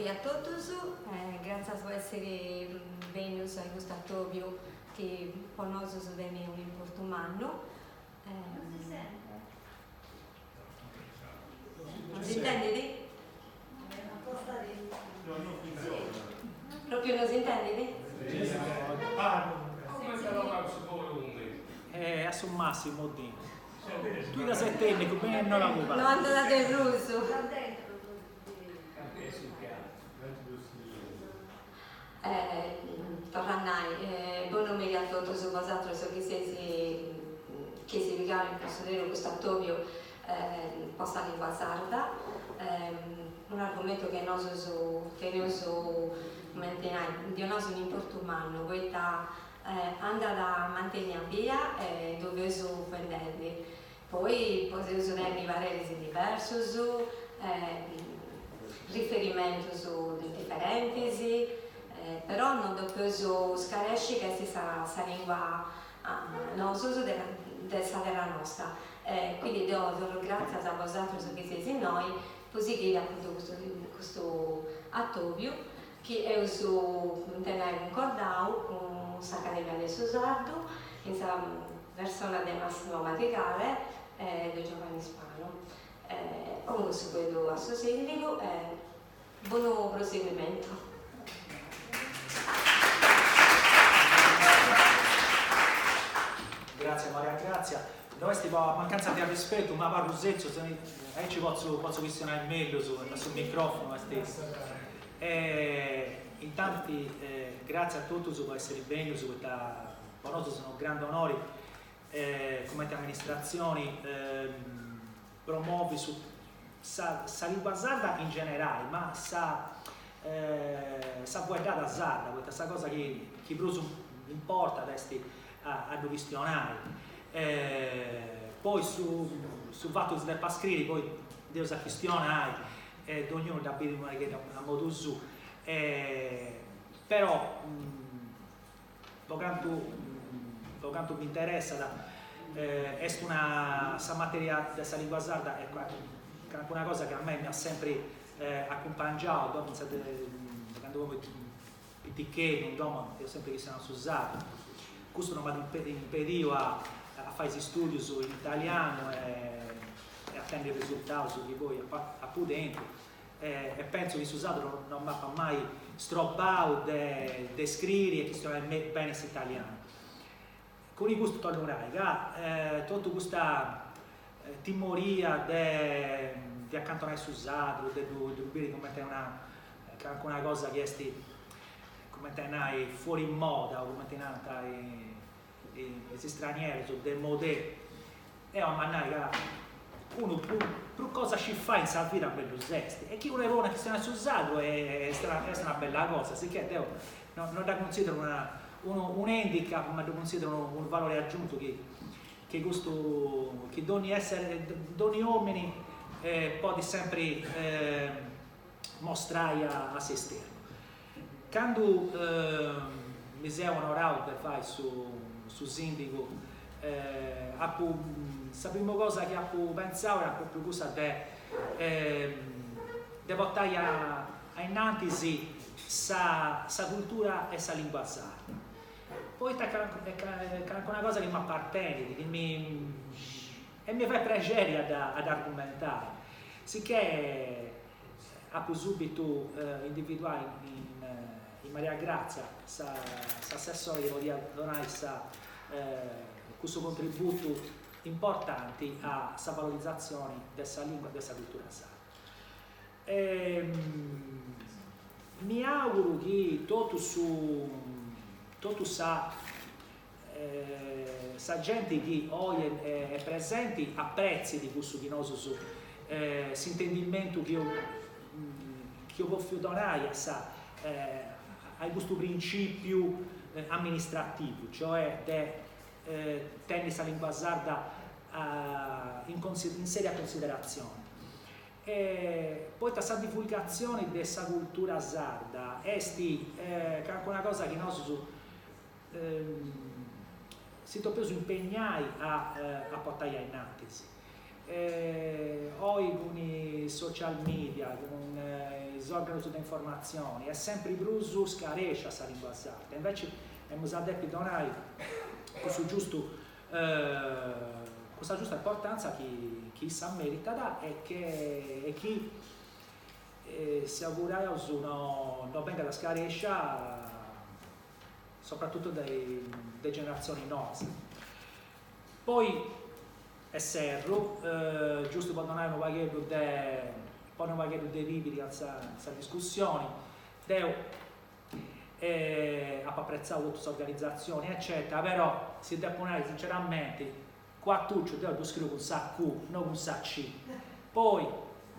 merie a totus, gràtzias po èssiri bènnius a custu atobiu chi po nosus tenit un'importu mannu. Non si sente. Non si intendit? Propriu non si intendit? A su massimu ddi. Tui ca ses tecnicu, beni no la No andat de prus. Torru a nai, bonu merie a totus bosatrus chi seis chi eis pigau in cunsideru custu atobiu po sa lingua sarda, un'argumentu chi nosus teneus cumenti nai, ddi 'onaus un'importu mannu poita andat mantennia bia e ddu feus ufendendi. Poi podeus tenni pareris diversus, riferimentus diferentis, però non depeus scaresci ca est sa lingua nosus de sa terra nosta. Quindi deu torru gratzias a bosatrus chi seis innoi po sighiri apuntu custu atobiu chi eus cumenti nai cuncordau cun s'Academia de su Sardu in sa persona de Massimo Madrigale e de Giovanni Spano. 'Ongu su fueddu a su sindigu e bonu proseguimentu. Gratzias Maria Grazia. No est po mancanza de arrispetu, ma abarru setziu, aici potzu potzu chistionai mellus, su microfonu est E intanti gratzias a totus po essiri bennius poita po nosu est unu grandu onori cumenti amministratzioni promovi su sa sa lingua sarda in generali ma sa sa fueddada sarda poita sa cosa chi chi prus importat est a a ddu chistionai poi su su fatu chi si depat scriri poi dd'eus a chistionai e dognunu dda bidit unu pagheddu a modu suu, però po cantu po cantu mi interessat est una sa materia de sa lingua sarda est calincuna cosa chi a mei m'at sempri acumpangiau finzas de candu fui piticheddu in domo eus sempri chistionau su sardu, custu non m'at impediu a fai is istudius in italianu e a tenni is risultaus chi poi apu tentu e pentzu chi su sardu non m'apat mai strobau de de scriri e chistionai beni s'italianu. Cun custu torru a nai ca totu custa timoria de de acantonai su sardu, de ddu biri cumenti una calincuna cosa chi est cumenti a nai fuori moda o cumenti nant is stranierus demodé, eo apu a nai ca unu prus cosa scit fai in sa vida mellus est e chi unu est bonu a chistionai su sardu est una bella cosa, sicchè deu no dda cunsideru una unu handicap ma ddu cunsideru unu valori agiuntu chi chi custu chi donni essere donni omini podit sempri mostrai a s'esternu. Candu mi seu onorau de fai su su sindigu apu sa primu cosa chi apu pentzau era propriu cussa de de portai a innantis sa sa cultura e sa lingua sarda, poita est calincuna cosa chi m'apartenit, chi mi e mi fait prexeri a dda a dd'argumentai, sicchè apu subitu individuau in in Maria Grazia sa s'assessora chi podiat donai sa cussu contributu importanti a sa valorizatzioni de sa lingua e de sa cultura sarda. E mi auguru chi totu su totu sa sa genti chi oi est presenti apretzit cussu chi nosus s'intendimentu chi chi eus bòfiu donai a sa a custu principiu amministrativu, cioè de tenni sa lingua sarda in in seria consideratzioni. E poita sa divulgatzioni de sa cultura sarda est calincuna cosa chi nosus si depeus impegnai a a portai a innantis. Oi cun is social media, cun is organus de informatzioni est sempri prus scarescia sa lingua sarda, inveci emus a depi donai cussu giustu cussa giusta importanza chi chi issa meritat e che e chi si auguraus no no bengat scarescia soprattutto de is generatzionis noas. Poi E serru, giustu po donai unu pagheddu de, ponni unu pagheddu de pibiri a sa sa discussioni, deu apu apretzau totu s'organizatzioni eccetera, però si depu nai sinceramenti, Cuartucciu deu ddu scriu cun sa Q, no cun sa C. Poi,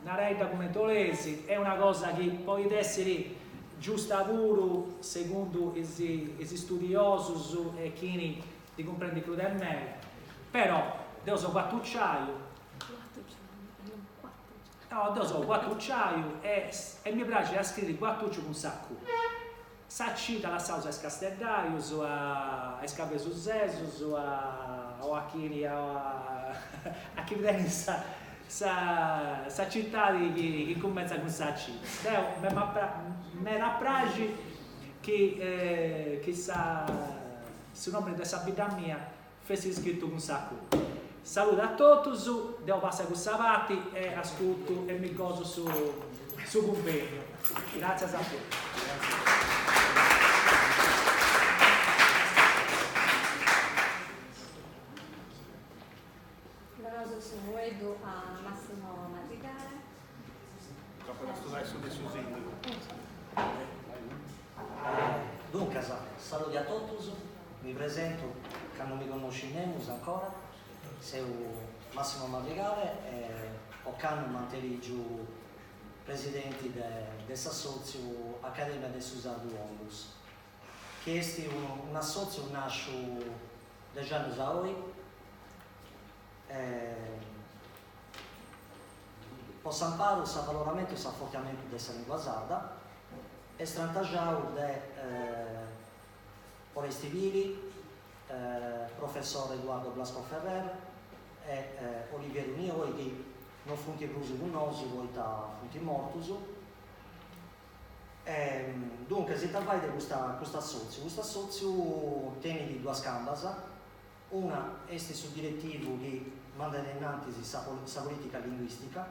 naraidda cumenti 'oleis, est una cosa chi podit essiri giusta puru segundu is is studiosus e chini ndi cumprendit prus de mei, però deu so cuartucciaiu, no deu so cuartucciaiu e e mi praxit a scriri Cuartucciu cun sa Q. Sa C dda lassaus a is casteddaius, a is cabesusesus, a o a chini a chini tenit sa sa sa citadi chi chi cumentzat cun sa C. Deu m'at a praxi chi chi sa Su nomini de sa bidda mia fessit scritu cun sa Q. Salude a totus, deu passu a cussa parti e ascurtu e mi gosu su su cunvegnu. Gratzias a totus. Donaus su fueddu a Massimo Madrigale. Duncas, saludi a totus, mi presentu ca no mi connoscit nemus ancora, seu Massimo Madrigale e ocannu m'ant eligiu presidenti de s'assotziu Academia de su Sardu Onlus, chi est un'assotziu nasciu dex'annus a oi, Po s'amparu, s'avaloramentu e s'afortiamentu de sa lìngua sarda est strantaxau de Oresti Pili, professor Eduardo Blasco Ferrer e Olivieru Nioi chi non funt prus cun nosu poita funt mortus. Duncas ita fait custa cust'assòtziu? Cust'assòtziu tenit duas cambas, Una est su diretivu chi mandat innantis sa sa polìtica linguìstica,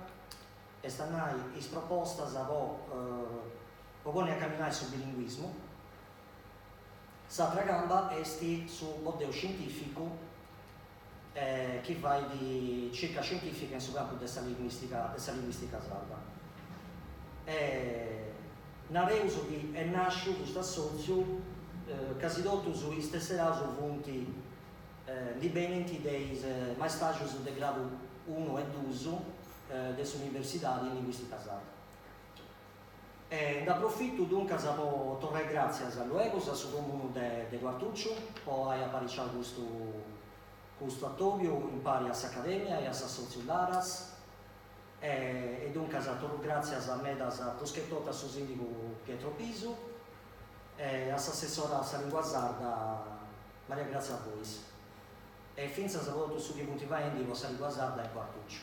est a nai is propostas po po ponni a caminai su bilinguismu. S'atra camba est su boddeu scientìficu chi fait circa scientìfica in su campu de sa linguìstica de sa linguìstica sarda. Nareus chi est nàsciu custu assòtziu casi totus is tesseraus funt ndi benint de is maistàgius de gradu unu e dus de s'Universidadi in Linguìstica Sarda. E nd'aprofitu duncas po torrai gràtzias luegus a su Comunu de Cuartùciu po ai apariciau custu custu atòbiu impari a s'Acadèmia e a s'assòtziu Laras E duncas torru gràtzias medas pruschetotu a su sìndigu Pietro Pisu e a s'assessora a sa lìngua sarda Maria Grazia Fois e fintzas po totu su chi funt faendi po sa lìngua sarda in Cuartùciu.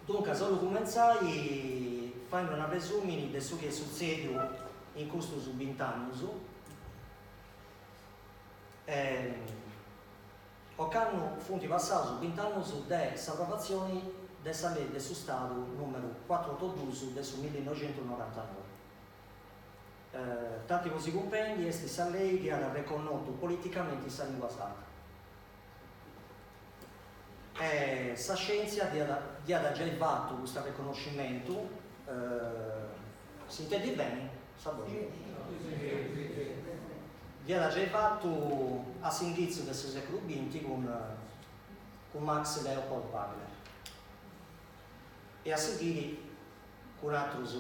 Duncas 'ollu cumentzai faendi un'arresùmini de su chi est sutzèdiu in custus bint'annus. Ocannu funt passaus bint'annus de s'aprovatzioni de sa lei de su Stadu nùmeru cuatru otu dus de su millinoixentusnorantanoi. Tanti po si cumprendi est sa lei chi at arreconnotu politicamenti sa lìngua sarda. E sa scièntzia dd'iat giai fatu custu arreconnoscimentu, s'intendit beni sa boxi? Dd'iat giai fatu a s'inghitzu de su sèculu binti cun cun Max Leopold Wagner e a sighiri cun atrus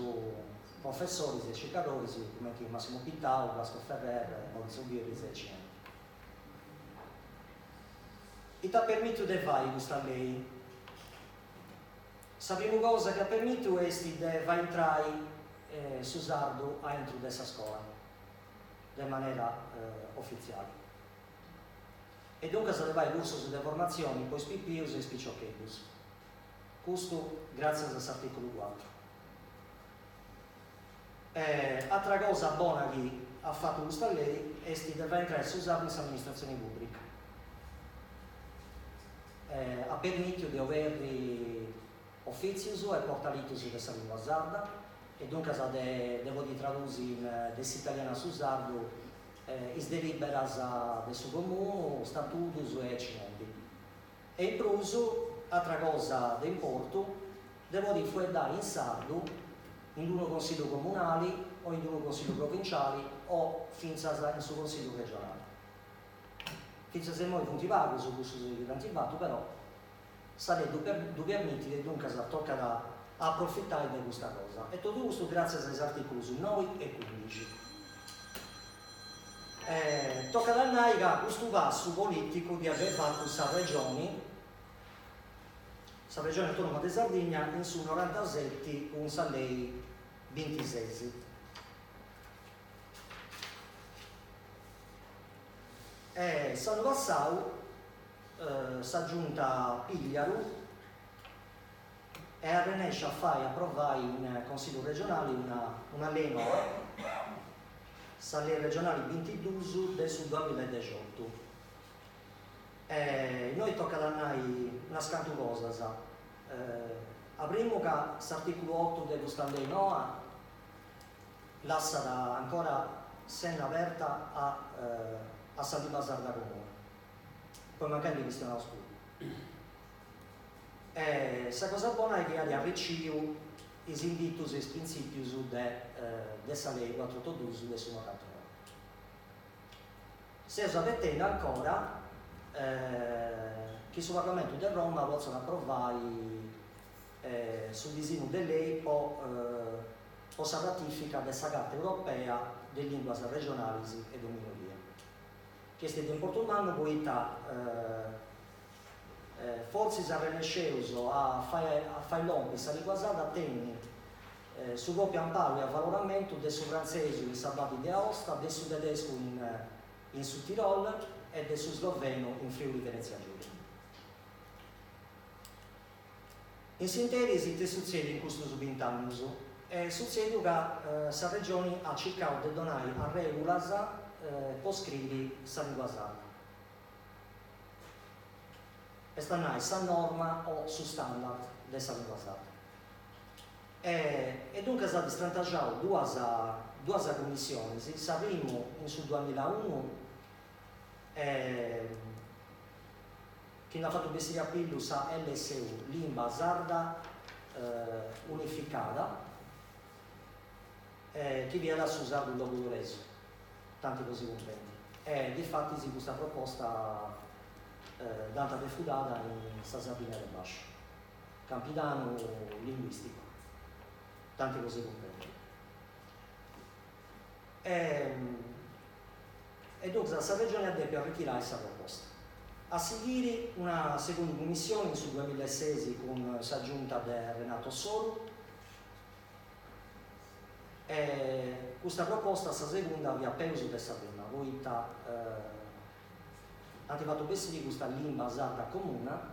professoris e circadoris cumenti Massimo Pittau, Blasco Ferrer, Maurizio Birris e aici narendi. Ita at permìtiu de fai custa lei? Sa primu cosa chi at permìtiu est de fai intrai su sardu aintru de sa scola de manera ofitziali. E duncas de fai cursus de formatzioni po is pipius e is piciocheddus. Custu gràtzias a s'artìculu cuatru. Atra cosa bona chi at fatu custa lei est de fai intrai su sardu in s'amministratzioni pùbrica. At permìtiu de oberri ofìtzius e portalitus de sa lìngua sarda e duncas de podi tradusi de s'italianu a su sardu is delìberas de su comunu, statutus e aici nendi. E in prus, atra cosa de importu, de podi fueddai in sardu in unu consillu comunali o in unu consillu provinciali o fintzas in su consillu regionali. Fintzas a immoi funt pagus cussus chi dd'ant fatu, però sa lei ddu permitit e duncas tocat a aprofitai de custa cosa. E totu custu gràtzias a is artìculus noi e cuindixi. Tocat a nai ca custu passu polìticu dd'iat giai fatu sa Regioni, sa Regioni Autonoma de Sardigna in su norantaseti cun sa lei bintises. E s'annu passau sa Giunta Pigliaru est arrenèscia a fai aprovai in Consillu Regionali una una lei noa, sa lei regionali bintidus de su duamilla e dexiotu. E innoi tocat a nai unas cantu cosas, a primu ca s'articulu otu de custa lei noa lassat ancora s'enna aberta a a sa limba sarda comuna, poi mancai ndi chistionaus puru. E sa cosa bona est chi at arriciu is inditus e is printzìpius de de sa lei cuatr'otu dus de su norantanoi. Seus abetendi ancora chi su Parlamentu de Roma potzat aprovai su disinnu de lei po po sa ratìfica de sa Carta Europea de is Lìnguas Regionalis e de Minoria, chi est de importu mannu poita fortzis arrennesceus a fai a fai lompi sa lìngua sarda a tenni su pròpiu amparu e avaloramentu de su frantzesu in sa Baddi de Aosta, de su tedescu in in su Tirol e de su slovenu in Friuli Venètzia Giulia. In s'interis ite est sutzèdiu in custus bint'annus? Est sutzèdiu ca sa Regioni at circau de donai arrègulas po scriri sa lìngua sarda. Est a nai sa norma o su standard de sa lìngua sarda. E duncas at strantaxau duas duas cummissionis, sa primu in su duamillaunu chi nd'at fatu bessiri a pillu sa LSU, Limba Sarda Unificada, chi fiat su sardu logudoresu, tanti po si cumprendi. E difatis custa proposta dd'ant refudada in sa Sardigna de Bàsciu, Campidanu linguìsticu, tanti po si cumprendi. E duncas sa Regioni at dèpiu arritirai sa proposta. A sighiri una segundu cummissioni in su duamillaeses cun sa giunta de Renato Soru e custa proposta, sa segunda, fiat peus de sa prima, poita ant fatu bessiri custa limba sarda comuna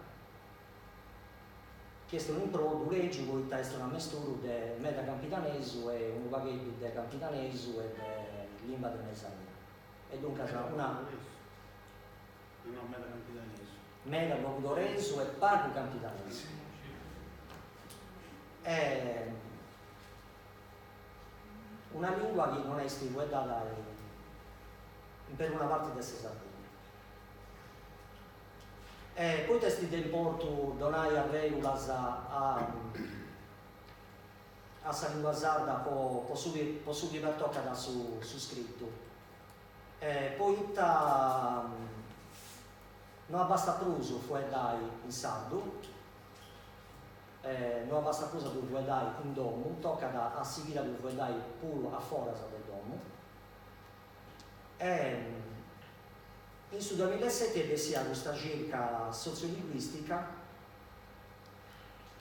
chi est un'improddu lègiu poita est un'ammesturu de meda campidanesu e unu pagheddu de campidanesu e de limba de mesania. E duncas una. No meda campidanesu. Meda logudoresu e pagu campidanesu. E una lingua chi non est fueddada in peruna parti de sa Sardigna. E poita est de importu donai arrègulas a a sa lingua sarda po po su chi po su chi pertocat su su scritu? Poita no abastat prus fueddai in sardu, no abastat prus a ddu fueddai in domu, tocat a sighiri a ddu fueddai puru a foras de domu. E in su duamillaeseti est bessia custa circa sotziolinguistica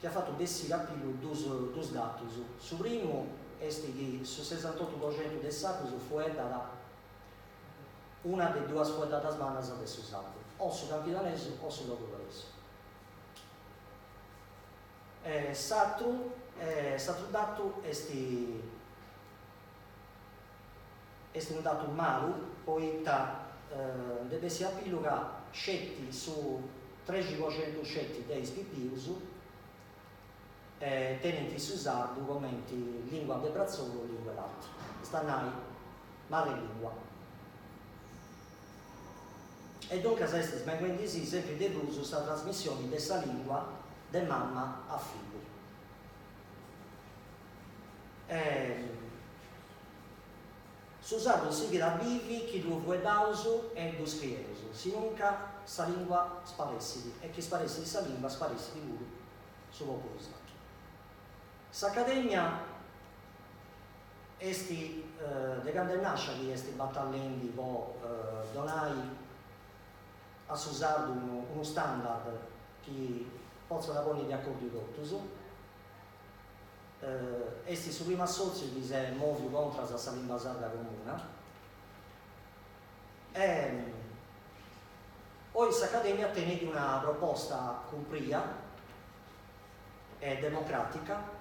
chi at fatu bessiri a pillu dus datus, su primu est chi su sessantotu po centu de is sardus fueddat una de duas fueddadas mannas de su sardu. o su campidanesu o su logudoresu. S'atru s'atru datu est est unu datu malu poita nde bessit a pillu ca sceti su 13% sceti de is pipius tenint su sardu comenti lingua de bratzolu o lingua 'e lati, est a nai madrelingua. E duncas est smenguendisì sempri de prus sa trasmissioni de sa lingua de mamma a fillu. Su sardu sighit a bivi chi ddu fueddaus e ddu scrieus, sinunca sa lingua sparessit e chi sparessit sa lingua sparessit puru su populu sardu. S'Academia est de candu est nascia chi est batallendi po donai a su sardu unu standard chi potzat ponni de acordiu totus. Est su primu assòtziu chi s'est mòviu contras a sa Limba Sarda Comuna e oi s'Acadèmia tenit una proposta cumpria e democràtica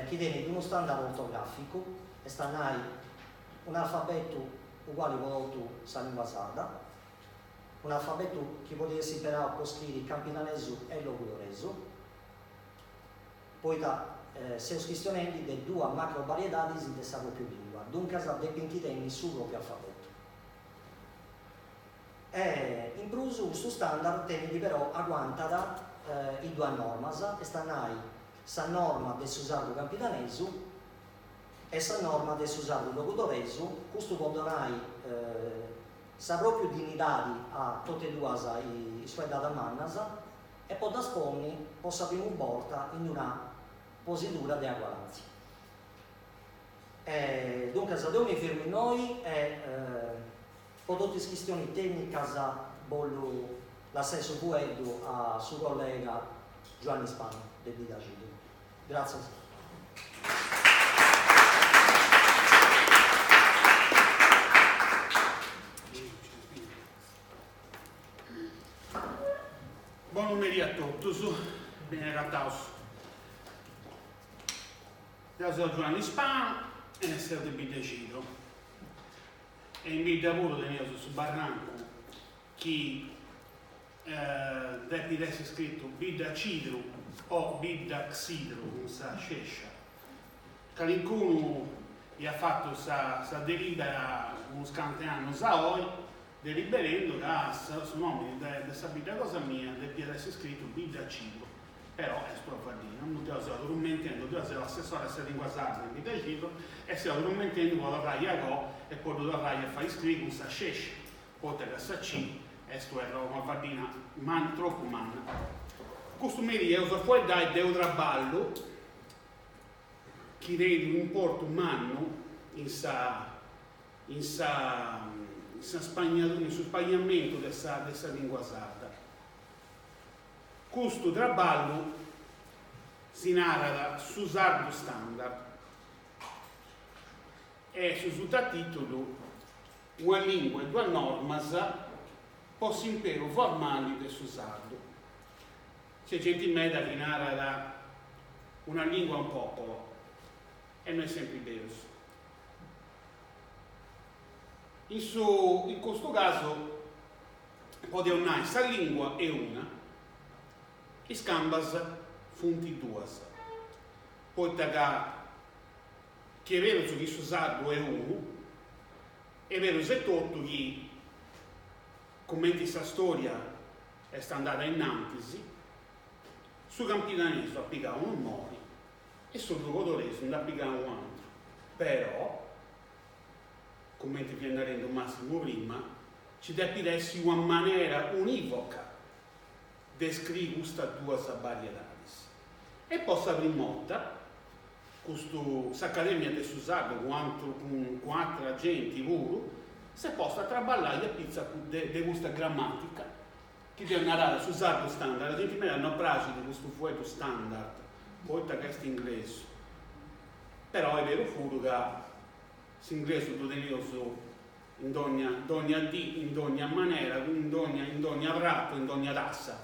chi tenit unu standard ortogràficu, est a nai un'alfabetu uguali po totu sa lìngua sarda, un'alfabetu chi podit essi imperau po scriri campidanesu e logudoresu. Poita seus chistionendi de duas macro-bariedadis de sa pròpiu lìngua, duncas depint tenni su pròpiu alfabetu. E in prus custu standard tenit però aguantat is duas normas, est a nai sa norma de su sardu campidanesu e sa norma de su sardu logudoresu, custu po donai sa pròpiu dinnidadi a totu e duas is fueddadas mannas, e po ddas ponni po sa primu borta in una posidura de agualàntzia. E duncas deu mi firmu innoi e po totu is chistionis tènnicas bollu lassai su fueddu a su collega Giuanni Spanu de Biddacidru. Gràtzias. Bonu merì a totus, beni agataus. Deu seu Giuanni Spanu e seu de Biddacidru. E in bidda puru teneus su barrancu chi depit essi scritu Biddacidru o Biddaxidru cun sa scescia. Calincunu iat fatu sa delibera unus cantu 'e annus a oi deliberendu ca su nomini de sa bidda cosa mia depiat essi scritu Biddacidru, però est una faddina, deu seu trumentendu, deu seu assessori a sa lingua sarda in Biddacidru e seu trumentendu po torrai a goa e po ddu torrai a fai scriri cun sa scescia, poita ca sa C est una faddina manna, tropu manna. Custu merì eus a fueddai de unu traballu chi tenit unu importu mannu in sa in sa in sa spagnadura in su spagnamentu de sa de sa lingua sarda. Custu traballu si narat Su sardu standard e su sutatitulu Una lingua e duas normas po s'imperu formali de su sardu. Nc'est genti meda chi narat una lingua un popolo e no est sempri berus. In su in custu casu podeus nai sa lingua est una, is cambas funt duas, poita ca chi est berus chi su sardu est unu, est berus etotu chi cumenti sa storia est andada innantis, su campidanesu at pigau unu mori e su logudoresu nd'at pigau u' atru, però, cumenti fiat narendu Massimu prima, nci depit essi una manera univoca de scriri custas duas bariedadis. E po sa prima 'orta, custu, s'Academia de su Sardu cun cun atra genti puru, s'est posta a traballai a pitzu de de custa grammatica Chi deu narada su sardu standard, a genti meda no praxit custu fueddu standard, poita ca est inglesu, però est beru puru ca s'inglesu ddu teneus In dogna dogna dì, in dogna manera, in dogna in dogna pratu, in dogna tassa.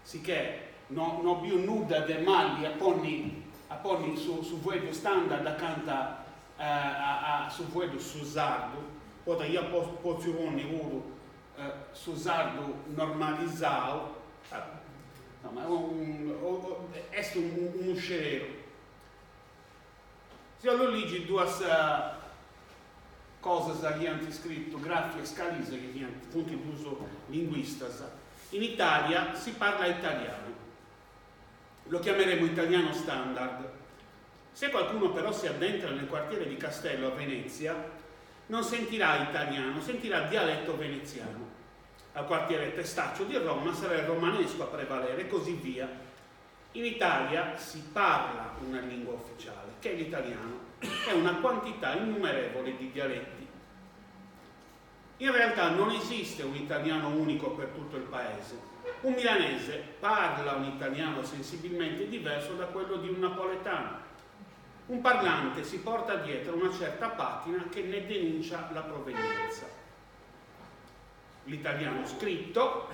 Sicchè no no biu nudda de mali a ponni a ponni su su fueddu standard acanta a a su fueddu su sardu, poita ia potziu ponni puru su sardu normalizau, insoma est unu sceberu. Si 'ollu ligi duas cosas chi ant scritu Graffi e Scalise chi fiant funt dus linguistas, in Italia si parla italiano, lo chiameremo italiano standard, se qualcuno però si addentra nel quartiere di Castello a Venezia non sentirà italiano, sentirà dialetto veneziano, al quartiere Testaccio di Roma sarà il romanesco a prevalere e così via. In Italia si parla una lingua ufficiale, che è l'italiano, e una quantità innumerevole di dialetti. In realtà non esiste un italiano unico per tutto il paese. Un milanese parla un italiano sensibilmente diverso da quello di un napoletano. Un parlante si porta dietro una certa patina che ne denuncia la provenienza. L'italiano scritto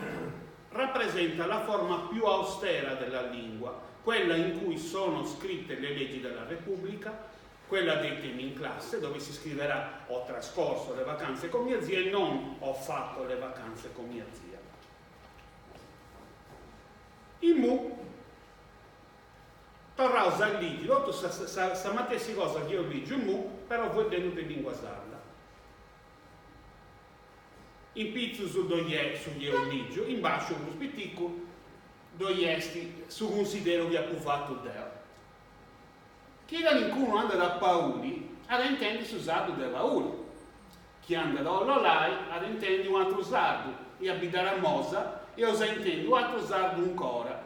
rappresenta la forma più austera della lingua, quella in cui sono scritte le leggi della Repubblica, quella dei temi in classe, dove si scriverà ho trascorso le vacanze con mia zia e non ho fatto le vacanze con mia zia. Immu torraus a ligi totu sa sa matessi cosa chi eus ligiu immu, però fueddendu de lingua sarda. In pitzus ddoi est su chi eus ligiu, in basciu prus piticu ddoi est su cunsideru chi apu fatu deu. Chi calincunu andat a Pauli at a intendi su sardu de Pauli, chi andat a Ollolai at a intendi u' atru sardu e a Biddaramosa eus a intendi u' atru sardu 'ncora.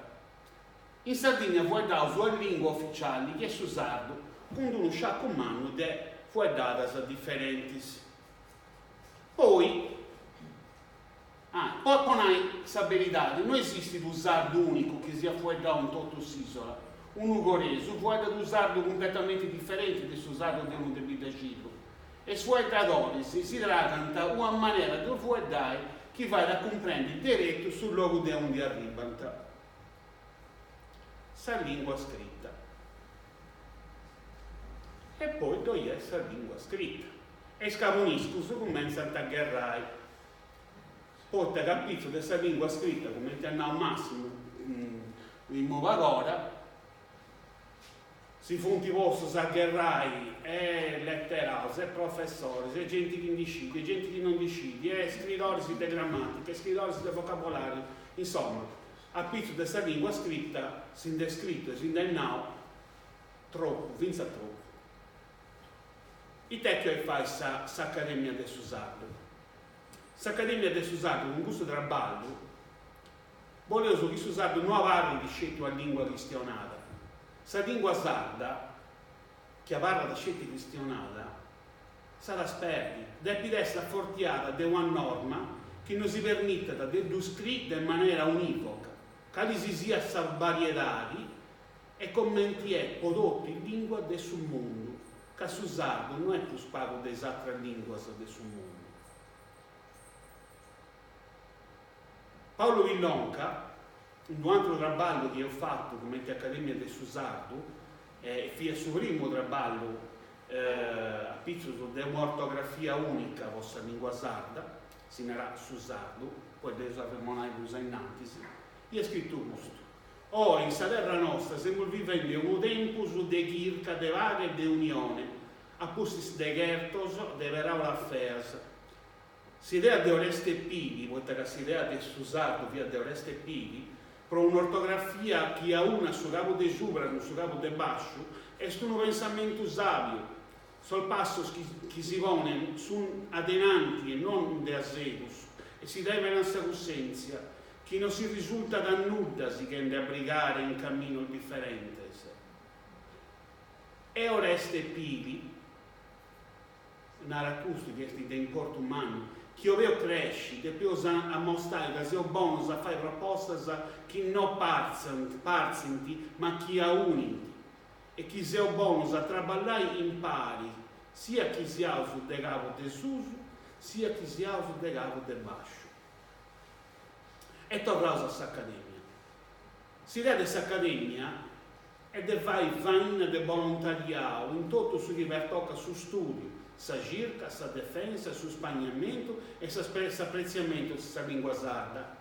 In Sardigna fueddaus ua lingua uficiali chi est su sardu cun d'unu sciacu mannu de fueddadas diferentis. Poi, ah, po po nai sa beridadi, no esistit unu sardu unicu chi siat fueddau in totu s'isola. Unu nugoresu fueddat unu sardu cumpletamenti diferenti de su sardu de unu de Biddacidru. E is fueddadoris si tragant una manera de fueddai chi fait a cumprendi deretu su logu de aundi arribant. Sa lingua scrita. E poi ddoi est sa lingua scrita. E is caboniscus cumentzant a gherrai, poita ca apitzus de sa lingua scrita, cumenti at nau Massimu immubagora, si funt postus a gherrai e leteraus e professoris e genti chi ndi scit e genti chi non ndi scit e scridoris de gramatica e scridoris de vocabolariu, insoma, apitzus de sa lingua scrita si nd'est scritu e si nd'est nau tropu, fintzas tropu. Ita chi 'olit fai sa s'Academia de su Sardu? S'Academia de su Sardu cun custu traballu boleus chi su sardu no abarrit sceti una lingua chistionada. Sa lingua sarda, chi abarrat sceti chistionada, s'at a sperdi, depit essi afortiada de una norma chi nosi permitat de ddu scriri de manera univoca, cali si siat sa bariedadi E comenti est po totu is lìnguas de su mundu, ca su sardu no est prus pagu de is atras lìnguas de su mundu. Paulu Pillonca, in unu atru traballu chi eus fatu cumenti Academia de su Sardu, e fiat su primu traballu apitzus de un'ortografia ùnica po sa lìngua sarda, si narat su sardu, poi dd'eus a arremonai prus a innantis, iat scritu custu, Oe in sa terra nostra semus vivende unu tempus de chirca de paghe e de unione, a pustis de chertos, de peraulas feas. S'idea de Oreste Pili, poita ca s'idea de su sardu fiat de Oreste Pili, pro un'ortografia chi aunat su cabu de subra cun su cabu de basciu, est unu pensamentu sàbiu. Sos passos chi chi si ponen sun adenanti e non in de asegus e si deven a sa cussèntzia, chi no si risultat a nudda sighende a brigare in caminos diferentes. E Oreste Pili narat custu chi est de importu mannu, chi 'oleus cresci depeus amostai ca seus bonos a fai propostas chi no partzint ma chi aunint e chi seus bonos a traballai impari siat chi siaus de cabu de susu. Siat chi siaus de cabu de bàsciu. E torraus a s'Acadèmia. S'idea de s'Acadèmia est de fai faina de bolontariau in totu su chi pertocat su stùdiu, sa circa, sa defensa, su spagnamentu e s'apretziamentu de sa lìngua sarda,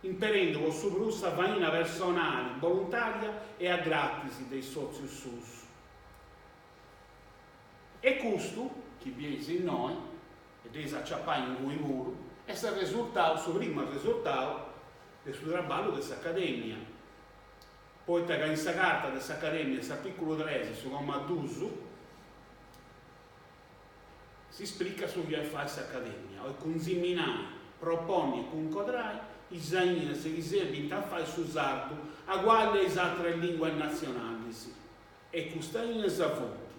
imperendu po su prus sa faina personali, boluntària e a gratis de is sòtzius suus. E custu, chi bieis innoi, e dd'eis a aciapai ingui puru, est s'arresurtau, su primu arresurtau de su traballu de s'Acadèmia, poita ca in sa Carta de s'Acadèmia, in s'artìculu tres, su comma duus, si spricat su chi 'olit fai s'Acadèmia, 'olit cunziminai, proponni e cuncodrai is ainas chi serbint a fai su sardu aguali a is àteras lìnguas natzionalis. E custas ainas funt,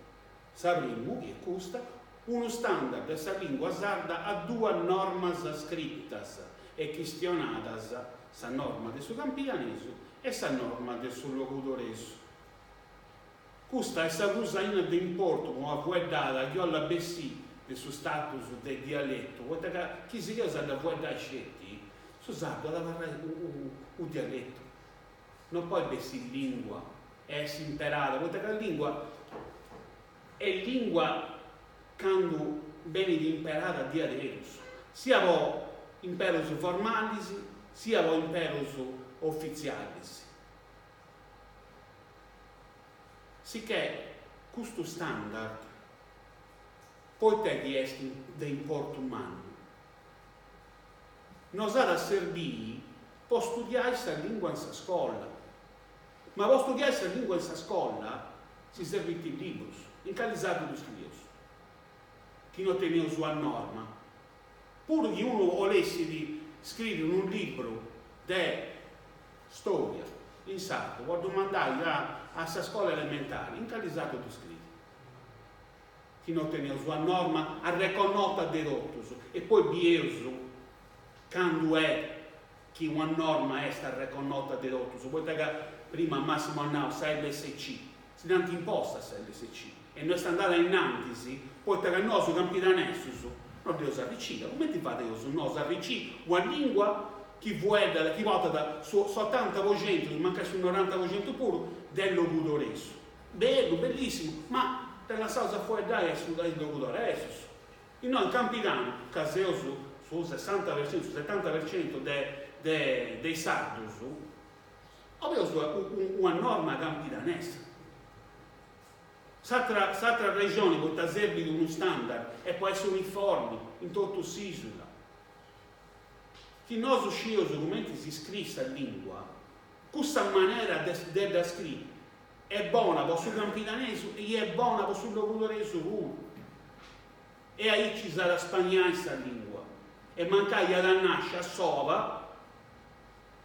sa primu, chi est custa, unu standard de sa lìngua sarda a duas normas scritas e chistionadas, sa norma de su campidanesu e sa norma de su logudoresu. Custa est sa prus aina de importu po una fueddada chi 'ollat bessì de su status de dialetu, poita ca chi sigheus a dda fueddai sceti, su sardu at a abarrai unu dialetu. No podit bessì lìngua e essi imperada, poita ca lìngua est lìngua candu benit imperada diaderus, siat po imperus formalis siat po imperus ofitzialis. Sicchè custu standard poita chi est de importu mannu? Nos at a serbiri po studiai sa lingua in sa scola. Ma po studiai sa lingua in sa scola si serbint is librus. In cali sardu ddus scrieus? Chi no teneus una norma. Puru chi unu 'olessit scriri unu libru de storia in sardu po ddu mandai a sa scola elementari, in cali sardu ddu scriit? Chi no teneus una norma arreconnota de totus e poi bieus candu est chi una norma est arreconnota de totus, poita ca prima Massimo at nau sa lsc, si dd'ant imposta sa lsc e no est andada ainnantis poita ca nosu campidanesus no dd'eus arricida, cumenti fadeus nosu a arricì una lingua chi fueddat, chi portat su s'otanta po centu, mancai su noranta po centu puru, de logudoresu. Bellu, bellissimu, ma dda lassaus a fueddai a is logudoresus. Innoi in Campidanu, ca seus su sessanta per centu, su setanta per centu de de de is sardus, 'oleus una norma campidanesa. S'atra s'atra rexoni poita serbit unu standard est po essi uniformi in totu s'isula. Chi nosu scieus cumenti si scriit sa lingua, cussa manera de de dda scriri est bona po su campidanesu e est bona po su logudoresu puru. E aici s'at a spaniai sa lingua e mancai at a nasci a sola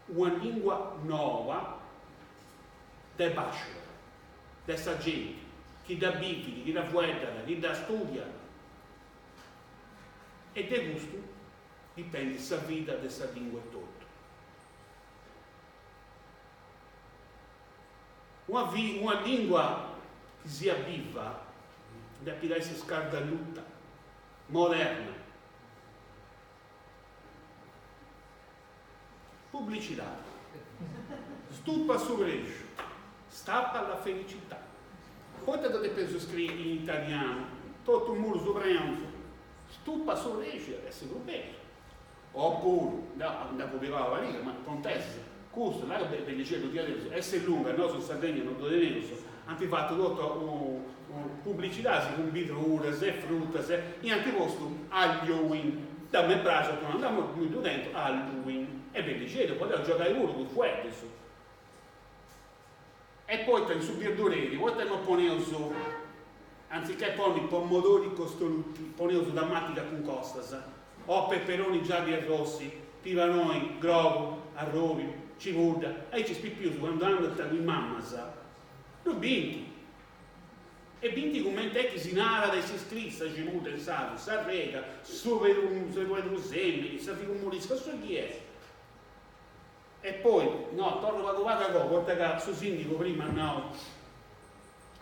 una lingua noba de basciu, de sa genti chi dda bivit, chi dda fueddat, chi dda studiat. E de custu dipendit sa vida de sa lingua etotu. Una una lingua chi siat biva depit essi scardalluta, moderna. Publicidadi. Stupa su prexu, stappa la felicità. Poita ddu depeus scriri in italianu, totu murus prenus, stupa su prexu iat essi prus bellu. Opuru, nd'apu pigau una pariga, ma contesas, custu, là ca bellixeddu diaderus, Esselunga, nosu in Sardegna no ddu teneus, ant fatu totu unu publicidadis cun birduras e frutas e ant postu Agliowin, deu m'est praxiu, apu nau, mi ddu tentu, Halloween, est bellixeddu, podeus giogai puru cun is fueddus. E poita in su birdureri, poita no poneus, anziché ponni pomodori costoluti, poneus tamatiga cun costas, o peperoni gialli e rossi, pibaroi grogu, arrobiu, cibudda, aici is pipius candu andant cun is mammas ddu bint e bint cumenti est chi si narat e si scriit sa cibudda in sardu, s'arega, su pedrusèmini, sa figumurisca, su chi est. E poi, no, torru pagu pagu a goa, poita ca su sindigu prima at nau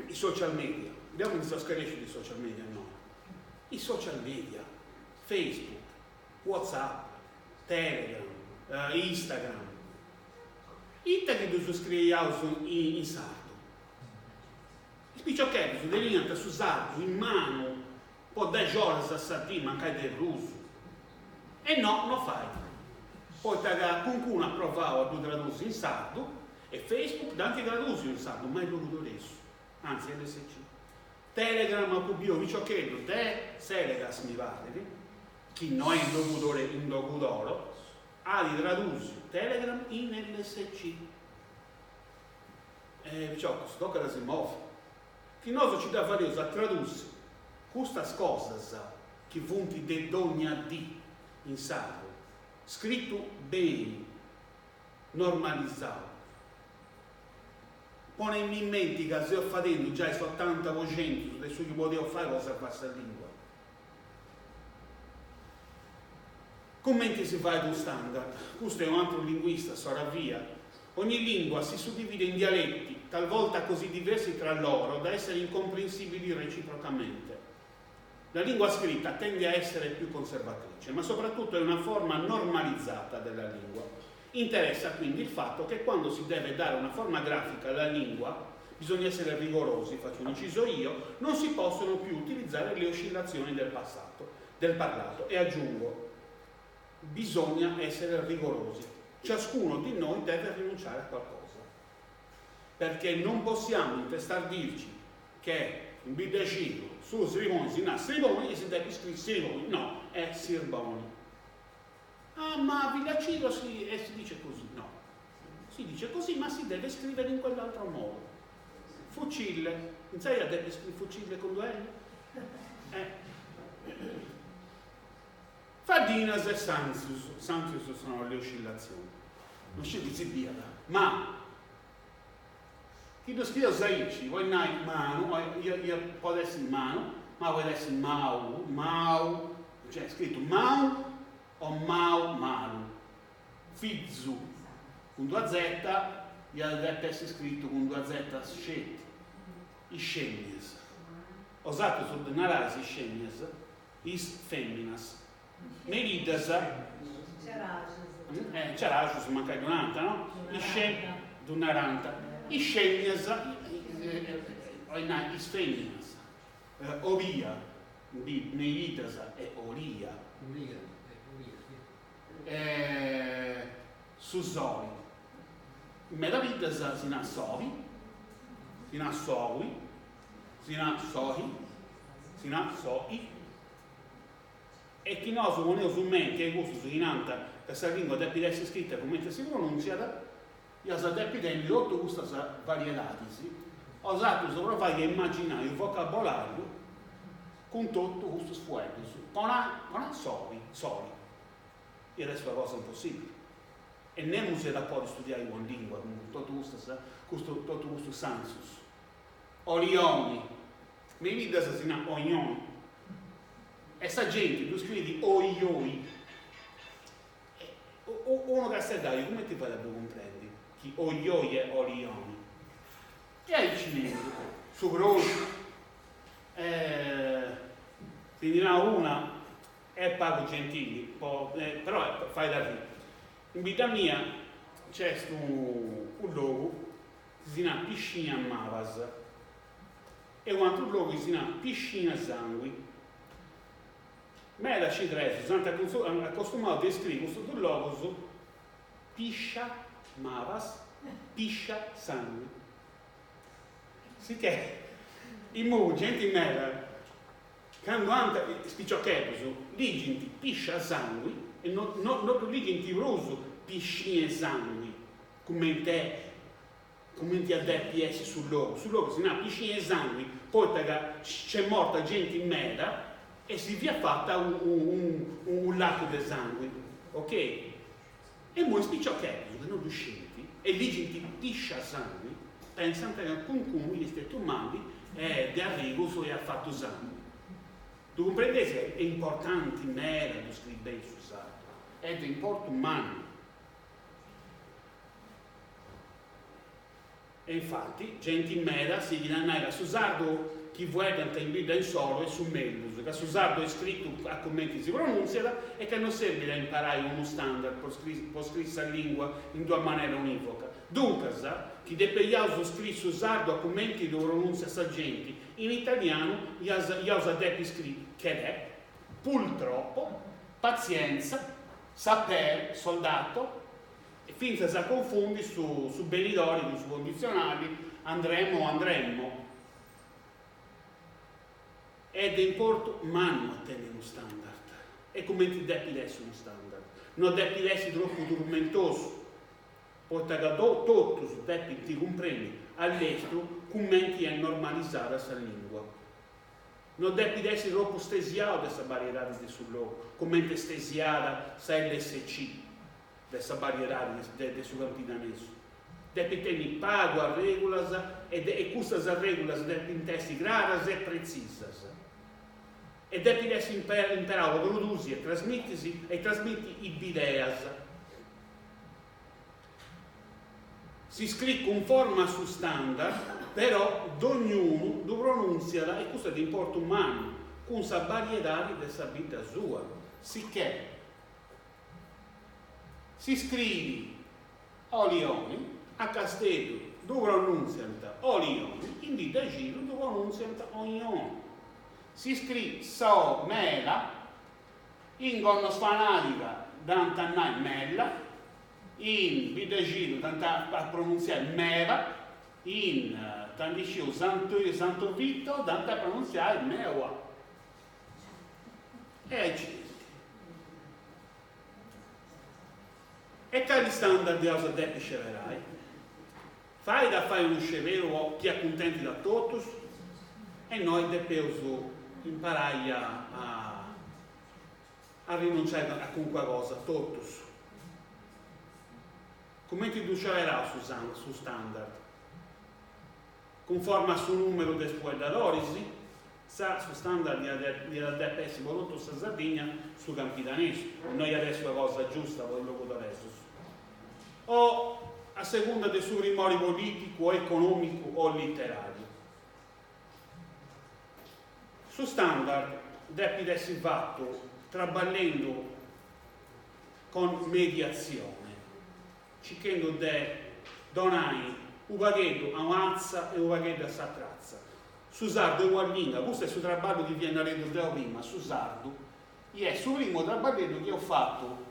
i social media, deu mi ndi seu scaresciu de i social media innoi, i social media. Facebook, Whatsapp, Telegram, Instagram. Ita chi ddus scriiaus in sardu? Is piciocheddus teniant su sardu in manu po dexi oras a sa dì, mancai de prus. E no, no fait, poita ca cuncunu at provau a ddu tradusi in sardu e Facebook dd'ant tradusiu in sardu, ma est logudoresu, anzi lsc. Telegram apu biu piciocheddu de Selegas mi parit, chi no est in Logudoro, at tradusiu Telegram in lsc. Eh piciocus, tocat a si movi. Chi nosu ci dda fadeus a tradusi custas cosas chi funt de dogna dì in sardu, scritu beni, normalizau, ponei in menti ca seus fadendu giai s'otanta po centus de su chi podeus fai po sarvai sa lingua. Cumenti si fait unu standard? Custu est un'atru linguista, Soravia. Ogni lingua si suddivide in dialetti, talvolta così diversi tra loro da essere incomprensibili reciprocamente. La lingua scritta tende a essere più conservatrice, ma soprattutto è una forma normalizzata della lingua. Interessa quindi il fatto che quando si deve dare una forma grafica alla lingua, bisogna essere rigorosi, faccio un inciso io, non si possono più utilizzare le oscillazioni del passato, del parlato. E aggiungo, bisogna essere rigorosi. Ciascuno di noi deve rinunciare a qualcosa, perché non possiamo intestardirci che in Biddexidru su sriboni si narat sriboni e si depit scriri sriboni, no, è sirboni. Ah, ma a Villacidro si, e si dice così, no, si dice così ma si deve scrivere in quell'altro modo. Fucille, intzandus ia depi scriri fucille cun due elle? Eh. Faddinas e santzius, santzius sono le oscillazioni, non sciu chi si biat, ma chi ddu scrieus aici, podit nai manu, podit essi manu, ma podit essi mau, mau, cioè scritu mau o mau malu, fizu cun duas zeta iat depi essi scritu cun duas zetas sceti, is scemmias, 'osatrus ddu narais is scemmias? Is fèminas. Me is biddas. Ceraxus mancai ddu nant, no? Ddu narant. Is scemmias, 'olit nai is fèminas. Olia, me is biddas est olia. Su soli. In meda biddas si nat sobi, si nat soui. Si nat sohi, si nat sohi, e chi nosu poneus menti a cussus chi nant ca sa lingua depit essi scrita cumenti si pronùntziat, ias a depi tenni totu custas variedadis, 'osatrus provai a imaginai unu vocabolàriu cun totu custus fueddus, po nai soli, soli, iat essi una cosa impossibili e nemus iat a podi studiai una lingua cun totu custas, custu, totu custus santzius. Olioni, me is biddas si nat oioni, e sa genti ddu scriit oioi. Unu casteddaiu cumenti fait a ddu cumprendi chi oioi est olioni? E aici nendu, su croxu, si ndi nau una, est pagu gentili, però fait arriri. In bidda mia nc'est unu logu chi si nat Piscina Mabas e u' atru logu chi si nat Piscina Sangui. Meda cidresus ant acostumaus de scriri custus dus logus Piscia Mabas, Piscia Sangui. Sicchè imoi genti meda candu ant, is piciocheddus, ligint Piscia Sangui e no no ddu ligint prus Piscin'e Sangui Cument'est, cumenti a depi essi su logu, su logu si narat piscina 'e sangui poita ca nc'est morta genti meda e si fiat fata unu lacu de sangui, ok? E immoi is piciocheddus ca no ddu scint e ligint piscia sangui pensant ca cuncunu est stetiu mali de arrigus e at fatu sangui. Ddu cumprendeis ca est importanti meda ddu scriri beni su sardu, est de importu mannu. E infati, genti meda sighit a nai ca su sardu chi fueddant in bidda insoru est su mellus, ca su sardu est scritu a cumenti si pronùntziat e ca no serbit a imparai unu standard po scriri sa lìngua in d'una manera unìvoca. Duncas, chi depeiaus scriri su sardu a cumenti ddu pronùntziat sa genti, in italianu iaus a depi scriri cherè, pultroppo, pazienza, saper, soldato, E fintzas a confundi su su benidori cun su conditzionali andremo o andremmo. Est de importu mannu a tenni unu standard. E cumenti depit essi unu standard? No depit essi tropu turmentosu, poita ca totus depint cumprendi a lestru cumenti est normalisada sa lingua. No depit essi tropu stesiau de sa bariedadi de su logu, cumenti est stesiada sa lsc. de sa bariedadi de su campidanesu. Depit tenni pagu arrègulas e e custas arrègulas depint essi craras e pretzisas. E depit essi imperau po produsi e trasmitisi e trasmiti is bideas. Si scriit cunforma a su standard, però dognunu ddu pronùntziat, e custu est de importu mannu, cun sa bariedadi de sa bidda sua, sicché Si scriit olioni, a Casteddu ddu pronùntziant olioni, in Biddaxidu ddu pronùntziant oioni. Si scriit sa mela, in Gonnosfanadiga dd'ant a nai mella, in Biddaxidu dd'ant a pronuntziai meba, in ita ndi sciu Santu Vito dd'ant a pronuntziai meua. E aici est. E cali standard iaus a depi sceberai? Fait a fai unu sceberu chi acuntentit a totus? E innoi depeus imparai a a rinunciai a calincuna cosa totus. Cumenti ddu sceberaus su standard? Cunforma a su nùmeru de is fueddadoris, sa su standard iat a depi essi po totu sa Sardigna su campidanesu, no iat essi una cosa giusta po is logudoresus, o a segunda de su primori polìticu o econòmicu o literàriu. Su standard depit essi fatu traballendu con mediatzione. Circhendu de donai u pagheddu a un'atza e u pagheddu a s'atr'atza. Su sardu est una lingua, custu est su traballu chi fia narendu deu prima, su sardu est su primu traballeddu chi eus fatu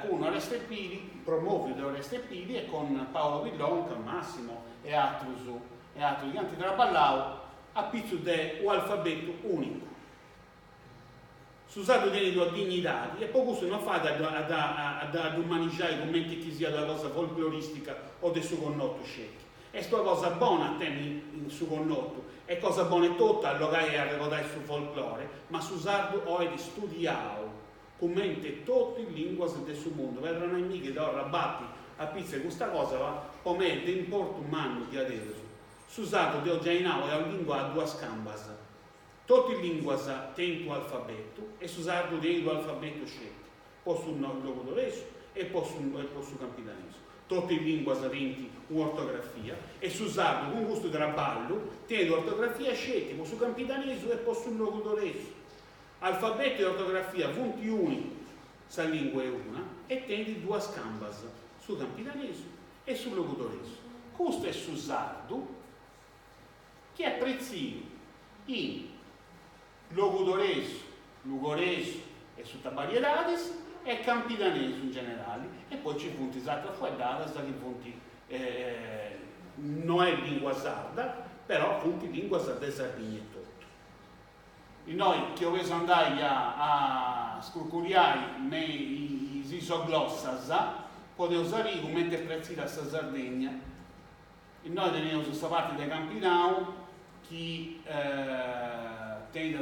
cun Oreste Pili, promoviu de Oreste Pili e con Paolo Pillonca, Massimo e atrus e atrus chi ant traballau a pitzus de u alfabetu unicu. Su sardu tenit una dignidadi e po cussu no fait a ddu manixai cumenti chi siat una cosa folcloristica o de su connotu sceti. Est una cosa bona a tenni su connotu, est cosa bona etotu a allogai e arregodai su folclore, ma su sardu 'olit studiau cumenti totu is linguas de su mundu. Perdonaimì chi torru a bati a pitzu 'e custa cosa, ma po mei est de importu mannu diaderus. Su sardu, dd'eus giai nau, est una lingua a duas cambas. Totu is lìnguas tenint u' alfabetu e su sardu tenit u' alfabetu sceti, po su logudoresu e po su e po su campidanesu. Totu is lìnguas tenint un'ortografia e su sardu cun custu traballu tenit un'ortografia sceti po su campidanesu e po su logudoresu. Alfabetu e ortografia funt ùnicus, sa lìngua est una e tenit duas cambas, su campidanesu e su logudoresu. Custu est su sardu. chi est pretziu in logudoresu, lugoresu e sutabariedadis e campidanesu in generali e poi ci funt is atras fueddadas chi funt no est lingua sarda però funt linguas de Sardigna etotu. Innoi chi 'oleus andai a scrucuriai me is isoglossas podeus arriri cumenti est pretzida sa Sardegna Innoi teneus sa parti de Campidanu chi tenit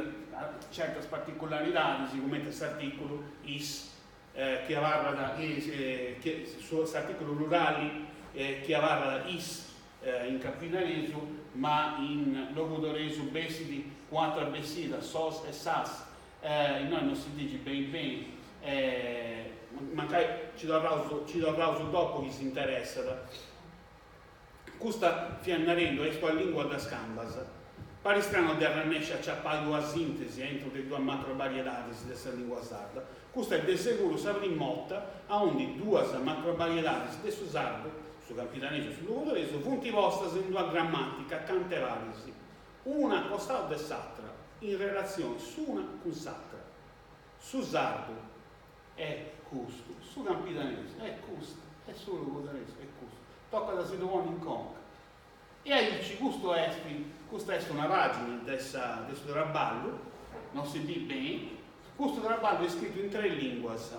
certas particularidadis cumenti s'articulu is chi abarrat s'articulu plurali chi abarrat is in campidanesu ma in logudoresu bessit cun atras bessidas sos e sas innoi non si ligit beni beni mancai ci torraus ci torraus dopu chi s'interessat. Custa, fia narendu, est una lingua de is cambas. Parit stranu de arrannesci a aciapai una sintesi aintru de duas macrobariedadis de sa lingua sarda. Custa est de seguru sa prima 'orta aundi duas macrobariedadis de su sardu, su campidanesu e su logudoresu, funt postas in una grammatica acanta 'e paris, una a costau de s'atra, in relatzioni s'una cun s'atra. Su sardu est custu, su campidanesu est custu e su logudoresu est custu. Tocat a si ddu ponni in conca. E aici custu est, custa est una pagina de sa de su traballu, non si bit beni, custu traballu est scritu in tres linguas,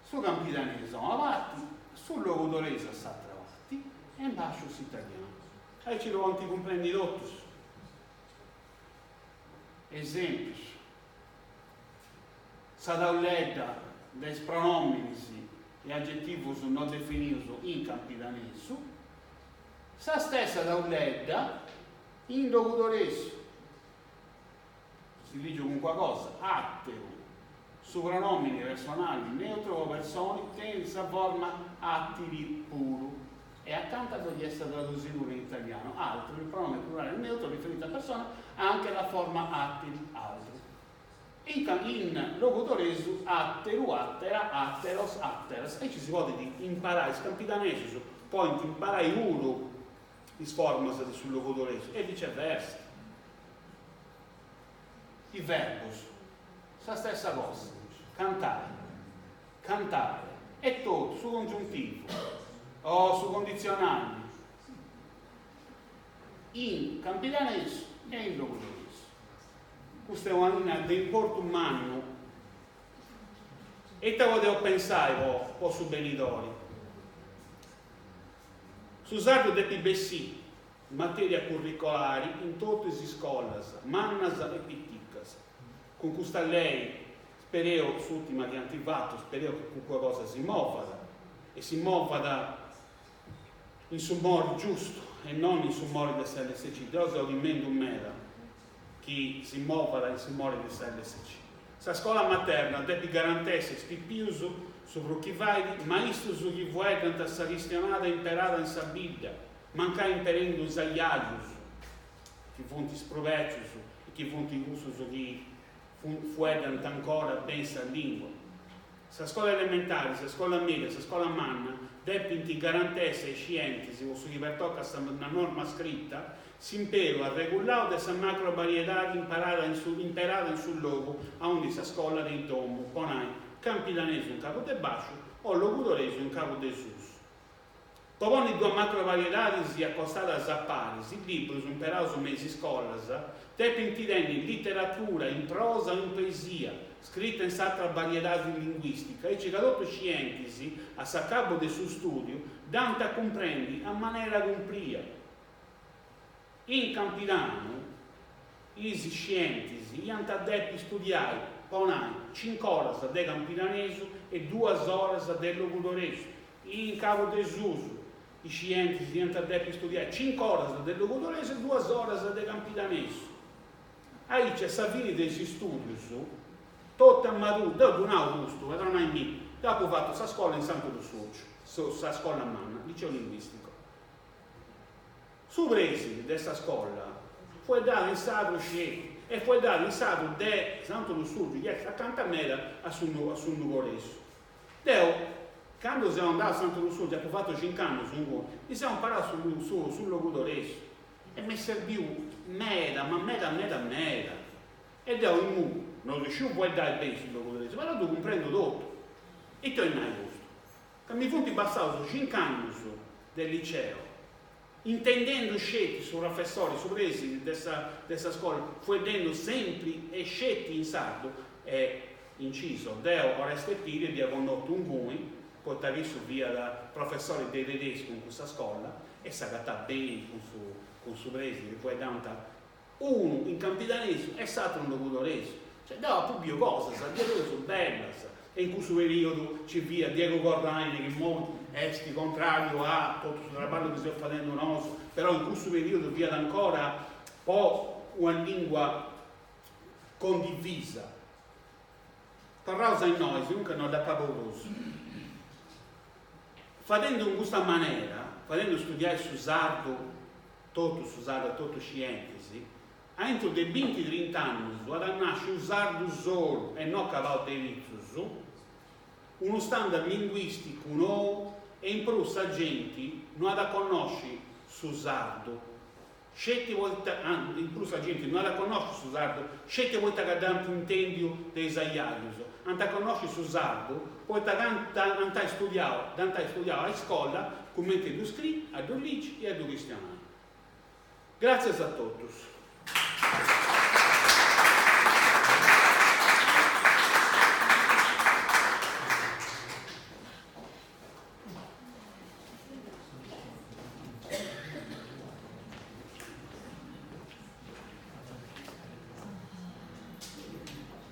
su campidanesu a una parti, su logudoresu a s'atra parti e in basciu s'italianu. Aici ddu podint cumprendi totus. Esempius. Sa tauledda de is pronòminis e agetivus no definius in campidanesu, sa stessa tauledda in logudoresu. Si lìgiu calincuna cosa, àteru, su pronòmini personali neutru po personi tenit sa forma àtiri puru e acanta ddoi est sa tradusidura in italianu, altro, il pronome plurale neutro riferito a persona ha anche la forma àtiri, altro. In in logudoresu àteru, àtera, àteros, àteras. Aici si podit imparai, is campidanesus podint imparai puru is formas de su logudoresu e viceversa. Is verbus, sa stessa cosa, cantai, cantare, e totu, su congiuntivu o su conditzionali in campidanesu e in logudoresu. Custa est una faina de importu mannu. E ita podeus pensai po po su benidori? Su sardu depit bessì materia curricolari in totu is iscolas, mannas e piticas. Cun custa lei, spereus, s'ùrtima chi ant fatu, spereus chi calincuna cosa si movat e si movat in su mori giustu e non in su mori de sa lsc. Deu seu timendu meda chi si movat in su mori de sa lsc. Sa scola materna depit garantessi a is pipius, su prus chi fait, maistus chi fueddant sa chistionada imperada in sa bidda, mancai imperendu is ajajus, chi funt is prus becius e chi funt cussus chi fueddant ancora beni sa lingua. Sa scola elementari, sa scola media, sa scola manna depint garantessi a is scientis, po su chi pertocat sa norma scrita, s'imperu arregullau de sa macrobariedadi imparada in su imperada in su logu aundi sa scola tenit domu, po nai, campidanesu in cabu de basciu o logudoresu in cabu de susu. Po ponni duas macrovariedadis acostadas a paris, is librus imperaus me is iscolas depint tenni literatura in prosa o in poesia, scrita in s'atra bariedadi linguìstica, aici ca totu is scientis, a s'acabu de su stùdiu, dd'ant a cumprendi a manera cumpria. In Campidanu is scientis iant a depi studiai, po nai, cinc'oras de campidanesu e duas oras de logudoresu. In Cabu de Susu is scientis iant a depi studiai cinc'oras de logudoresu e duas oras de campidanesu. Aici a sa fini de is istudius, totu a maduru, deu ddu nau custu, perdonai-mì, deu apu fatu sa scola in Santu Lussurgiu, sa scola manna, liceo linguistico. Su presidi de sa scola fueddat in sardu sceti e fueddat in sardu de Santu Lussurgiu chi est acanta meda a su a su nugoresu. Deu candu seu andau a Santu Lussurgiu apu fatu cinc'annus inguni, mi seu imparau su su su logudoresu e m'est serbiu meda ma meda meda meda e deu imui no ddu sciu fueddai beni su logudoresu però ddu cumprendu totu. Ita 'olit nai custu? Ca mi funt passaus cinc'annus de liceo intendendu sceti su professori, su presidi de sa de sa scola fueddendu sempri e sceti in sardu e, inciso, deu Oreste Pili dd'ia connotu inguni, poita chi issu fiat professori de tedescu in cussa scola e s'agatàt beni cun su cun su presidi, fueddant unu in campidanesu e s'atru in logudoresu. Cioè deu apu biu cosas diaderus bellas e in cussu periodu nci fiat Diegu Corràine chi immoi est contrariu a totu su traballu chi seus fadendu nosu, però in cussu periodu fiat ancora po una lingua condivisa. Torraus a innoi, sinuncas no dd'acabu prus. Fadendu in custa manera. fadendu studiai su sardu, totu su sardu a totu is scientis, aintru de binti trint'annus at a nasci unu sardu solu e no cabau de pitzus, unu standard linguisticu nou e in prus sa genti no at a connosci su sardu sceti poita, in prus sa genti no at a connosci su sardu sceti poita ca dd'ant intendiu de is ajajus, ant a connosci su sardu poita ca ant ai studiau, dd'ant ai studiau a iscola cumenti a ddu scriri, a ddu ligi e a ddu chistionai. Gràtzias a totus.